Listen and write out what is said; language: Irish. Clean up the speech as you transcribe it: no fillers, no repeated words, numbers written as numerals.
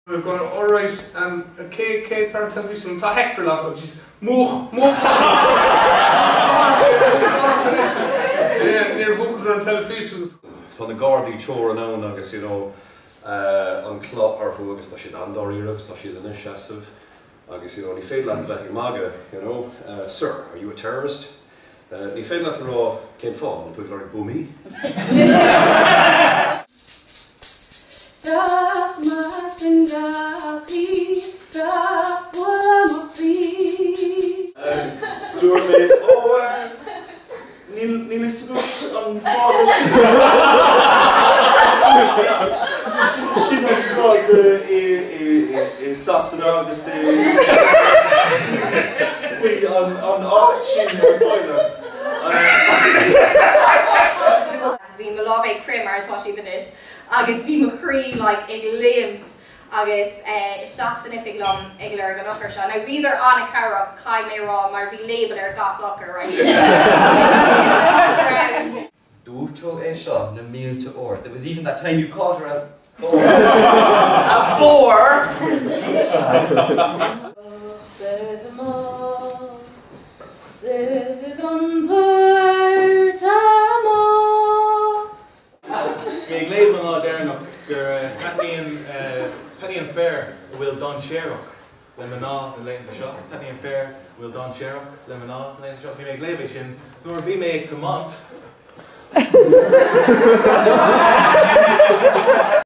Going, alright, um, cé cé atá ar an teilifís? Tá Hector liom agus she's, múch, múch! Níor mhúchadar an teilifís agus. Tá na gardaí teorann ann agus you know an cloth orthu agus tá siad an-dáiríre agus tá siad ina seasamh agus you know ní féidir leat bheith ag magadh you know Sir, are you a terrorist? Ní féidir leat a rá cén fáth, an bhfuil tú ag lorg buamaí? Gach maidin gach oíche gach buille mo chroí. Dúirt mé, Ó, níl a fhios agat an frása sin. Sin an frása i Sasana agus i faoi an áit sin ar an mbaile. Bhí mo lámha ag crith mar atá siad anois agus bhí mo chroí like ag léimt agus isteach san oifig liom ag lorg an eochair seo. Now bhíodar an-chabhrach, caithfidh mé a rá, mar bhí label ar gach eochair, right? Dúirt tú é seo na mílte uair. There was even that time you caught her out. A bore! Bhí ag léamh an lá deireanach gur taitníonn taitníonn fir a bhfuil dainséarach le mná na laethanta seo. Taitníonn fir a bhfuil dainséarach le mná na laethanta seo. Bhí mé ag léamh é sin nuair a bhí mé ag tiomáint.